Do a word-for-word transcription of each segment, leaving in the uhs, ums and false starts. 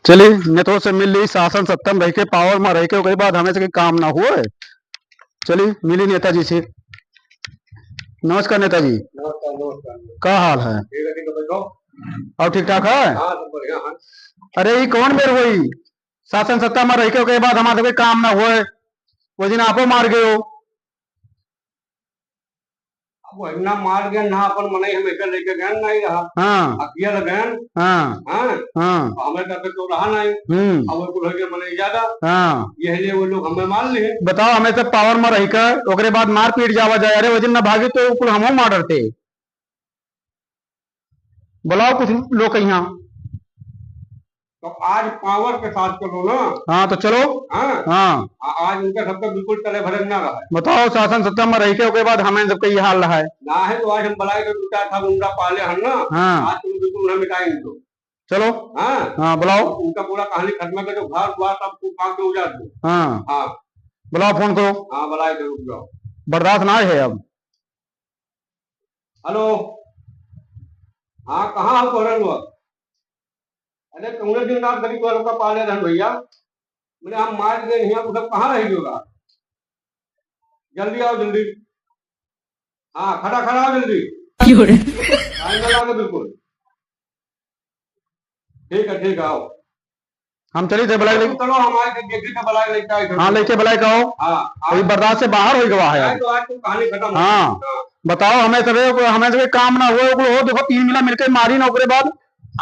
चली, नेतों से मिल ली, शासन सत्ता में रह के, पावर में रह के, ओकरे बाद हमें से काम ना हुए। चली, मिली नेताजी से। नमस्कार नेताजी। नमस्कार, नमस्कार। का हाल है? ठीक है, ठीक है, बैठो। और ठीक ठाक है? हाँ, सब बढ़िया है। अरे, ई कौन बेर हुई? शासन सत्ता में रह के, ओकरे बाद हमारे सबके काम ना हुए, वो दिन आपो मार गयो। अब वही ना मार गए, ना अपन मनई हम एकर लेके गए, नहीं रहा। हाँ। अकिया लगन। हाँ। हाँ। हाँ। तो हमें करके तो रहा नहीं। हम्म। अब वो कुल हो गया मनई ज्यादा। हाँ। यही लिए वो लोग हमें मार लिए। बताओ, हमें सब पावर में रह कर, ओकरे बाद मारपीट जावा जाए। अरे, वो दिन ना भागी तो कुल हमहू मार डरते। बुलाओ कुछ लोग यहाँ। तो आज पावर के साथ चलो ना। हाँ, तो चलो। हाँ। हाँ। आ-, आज उनका सबका बिल्कुल तले भरे ना रहा है। बताओ, शासन सत्ता में रह के ओकरे बाद हमें सबका ये हाल रहा है। ना है तो आज हम बुलाए के दो चार था गुंडा पाले हन ना। हाँ। आज तुम बिल्कुल उन्हें मिटाएंगे तो। चलो। हाँ। हाँ, बुलाओ। उनका पूरा कहानी खत्म कर दो, घर द्वार सब कुछ काट के उजाड़ दो। हाँ। हाँ। बुलाओ, फोन करो। हाँ, बुलाए के रुक जाओ। बर्दाश्त ना है अब। हेलो, हाँ, कहाँ हो तोहरे लोग? अरे, कौने दिन रात गरीब वालों का पाले रहन भैया, मैंने हम मार के यहाँ, तू सब कहाँ रह गयो रात? जल्दी आओ, जल्दी। हाँ, खड़ा, खड़ा आओ जल्दी। क्यों रे? टाइम ना लागे बिल्कुल। ठीक है, ठीक है, आओ। हम चली थे बुलाए लेके। चलो, हम आए थे, देखी थे बुलाए लेके आए थे। हाँ, लेके बुलाए का हो। हाँ, अभी आज बर्दाश्त से बाहर हो गवा है आज अब। तो आज तो कहानी खत्म हो गई। हाँ। हाँ। बताओ, हमें सबे, हमें सबे काम ना हुए, ओकरो हो, देखो, तीन मिला मिलके मारी ना, ओकरे बाद।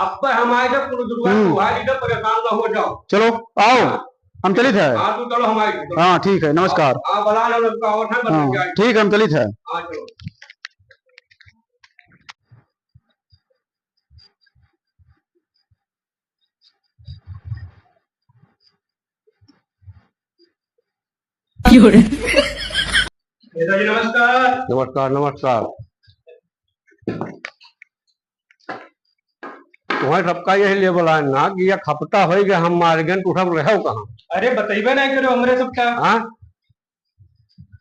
अब पर हम आए थे, पूरे दुर्गा हम्म। को उठा लीजिए, परेशान ना हो जाओ। चलो, आओ, हाँ। हम चली थे। हाँ, तू चलो, हम आए थे, चलो। हाँ, ठीक है, नमस्कार। हाँ, बुला लो, उसका और है, बस हाँ, क्या है? ठीक है, हम चली थे। हाँ, चलो। क्यों रे? नेताजी नमस्कार। नमस्कार, नमस्कार। तुम्हें सबका यही लेवल है ना कि एक हफ्ता हो गया हम मार गए, तू सब रहो कहाँ? अरे बतइबे नहीं करो हमरे सबका। हाँ?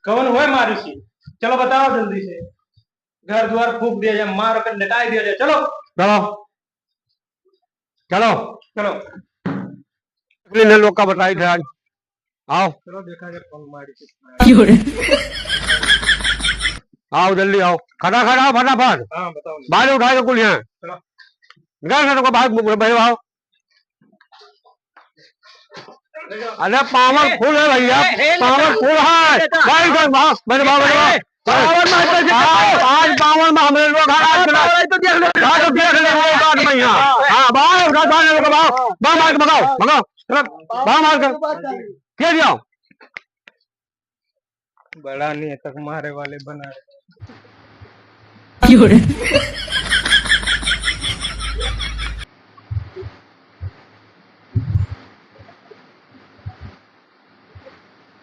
कौन हुए मारी सी? चलो बताओ जल्दी से। घर द्वार फूंक दिया जाए, मार कर लेटाई दिया जाए। चलो। चलो। चलो। चलो। अपने ने लोग का बताई थे आज। आओ। चलो देखा जाए कौन मारी किसने। क्यों रे? आओ जल्दी आओ। खड़ा खड़ा आओ फटाफट। हाँ, बताओ। बाहर उठा के कुल यहाँ। चलो। निकाल के रखो बाहर, भाई आओ। अरे पावर फुल है भैया, ए, ए, पावर फुल है। भाई, भाई, भाई, मेरे बाबा, मेरे बाबा। पावर में तो आज, आज पावर में हमरे लोग हैं, आज पावर तो देख ले। हाँ, तो देख ले, वो बात नहीं है। हाँ, बाहर उठा, बाहर निकल, बाहर, बाहर मार के भगाओ, भगाओ, बाहर मार के। क्या दिया? बड़ा नेता के मारे वाले बना रहे। क्यों रे?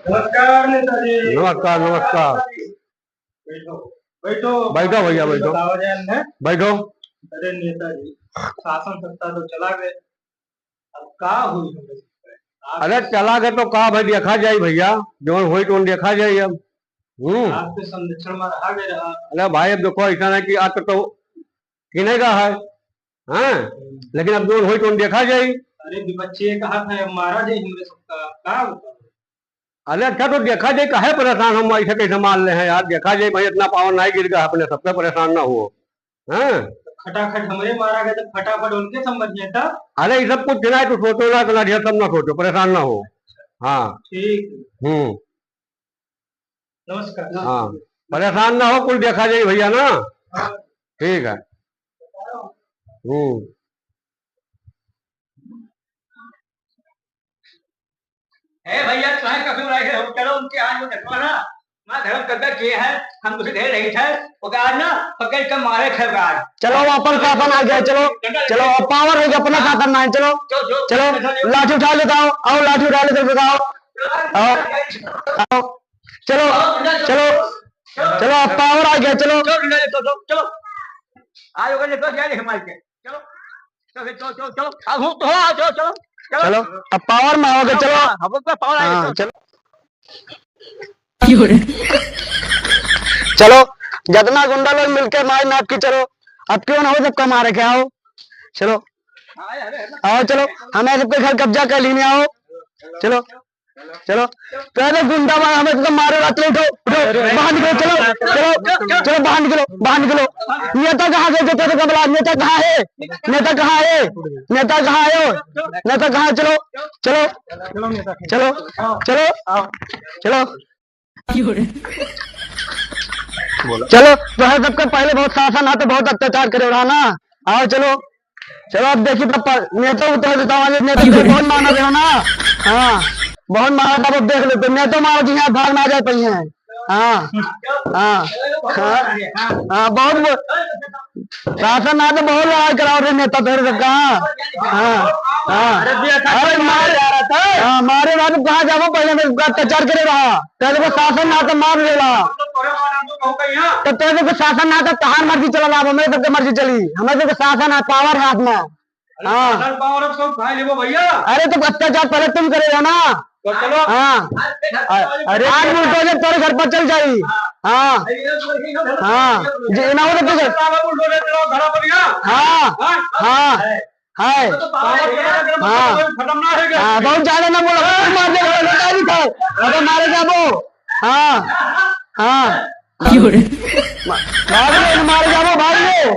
नमस्कार नेताजी। नमस्कार, नमस्कार। बैठो, बैठो। बैठो भैया, बैठो। बताओ जाए ने। बैठो। अरे नेताजी, शासन सत्ता तो चला गए, अब का होई हमरे सबके? आप अरे चला गए तो का भाई, देखा जाई भैया, जौन होई तौन देखा जाई अब। हम्म। आपके संरक्षण में रहा गए रहा। अरे भाई, अब देखो, ऐसा ना कि आप तो किने का है, हाँ? हम्म। लेकिन अब जौन होई तौन देखा जाई। अरे विपक्षी ये कहा था, अब मारा जाई हमरे सबका, का बताओ? अरे अच्छा, तो देखा जाए, काहे परेशान हम ऐसे कैसे मार ले हैं यार? देखा जाए भाई, इतना पावर नहीं गिर गया अपने, सबसे परेशान ना हो। हाँ? खटाखट हमरे मारा गए तो फटाफट उनके समझ लेता। अरे ये सब कुछ ना है, तू सोचो ना, इतना ढेर सब ना सोचो, परेशान ना हो। हाँ। ठीक। हम्म। नमस्कार। हाँ, परेशान ना हो, कुल देखा जाए भैया ना। हाँ। ठीक है। हम्म। ए भैया, चाहे कभी रहे हो, चलो उनके हाथ में देखो ना, ना धर्म करके किए हैं, हम उसे ढेर रही थे, ओके आज ना पकड़ के मारे थे आज। चलो, वापस शासन आ गया, चलो, चलो, अब पावर हो गया, अपना शासन ना है, चलो, चलो, चलो, चलो, चलो। लाठी उठा लेता हूँ, आओ, लाठी उठा लेते बताओ, आओ, आओ, चलो, चलो, चलो, अब पावर आ गया, चलो। चलो, चलो, चलो, चलो, आज ओके देखो, क्या देख मार के। चलो, चलो, चलो, चलो, चलो। अब हम तो हो, चलो, चलो, चलो। चलो, अब पावर में आओगे, चलो। हाँ, हम लोग का पावर आएगा, हाँ, चलो। चलो। चलो, जितना गुंडा लोग मिलके मार नाप की, चलो। अब क्यों ना हो, सबका मारे क्या हो? चलो। आओ चलो, हमें सबके घर कब्जा कर लेने आओ। चलो, चलो। कह दे गुंडा बा, हमें तो मारे रात ले उठो, उठो, बाहर निकलो, चलो, चलो, चलो, बाहर निकलो, बाहर निकलो। नेता कहाँ गए थे तेरे कमला? नेता कहाँ है? नेता कहाँ है? नेता कहाँ है? नेता कहाँ है? चलो, चलो, चलो, चलो, चलो। चलो, तो है सबके पहले बहुत शासन है तो बहुत अत्याचार करे रहा ना। आओ चलो, चलो अब देखी तब पर नेता उतर देता हूँ, आज नेता तो बहुत माना गया ना। हाँ, बहुत माना था, अब देख लेते नेता मारो जी यहाँ भाग ना जाए पाई हैं। हाँ, हाँ, हाँ, हाँ, बहुत वो-, शासन ना तो बहुत लड़ाई कराओ रे नेता तेरे सबका। हाँ, हाँ, हाँ। अरे मारे, हाँ, मारे ना तो कहाँ जाबो, पहले मैं अत्याचार करे रहा। तेरे को शासन ना तो मार लेला। तो तेरे को शासन ना तो तहार मर्जी चला ला, हमें सबके मर्जी चली। हमें सबके शासन है, पावर हाथ में। हाँ। पावर अब सब खा लेबो भैया। अरे तो अत्याचार पहले तुम करे हो ना। तो चलो। हाँ। अरे आज बुलडोजर तेरे घर पर चल जाई। हाँ। हाँ। जी ना हो तो तुझे। बुलडोजर चलाओ, घर पर यहाँ। हाँ। हाँ। हाँ। है। हाँ। हाँ, बहुत ज्यादा ना बोलो, बहुत मार दे, बहुत ज्यादा नहीं था। अबे मारे जाबो। हाँ, हाँ। क्यों रे? मा-, भाग ले, मारे जाबो, भाग ले।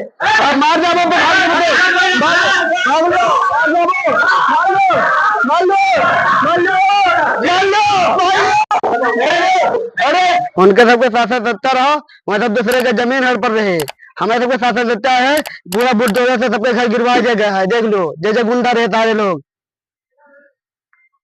अब मार जाबो, भाग ले, भाग ले, भाग ले, मार जाबो, मार लो, मार लो, मार लो, मार लो, मार लो। अरे, उनके सबके साथ साथ सत्ता रहो, मतलब दूसरे के जमीन हड़प रहे। हमारे सबके साथ साथ सत्ता है, पूरा बुलडोजर से सबके घर गिरवा दिया गया है। देख लो, जे जे गुंडा रहता है लोग,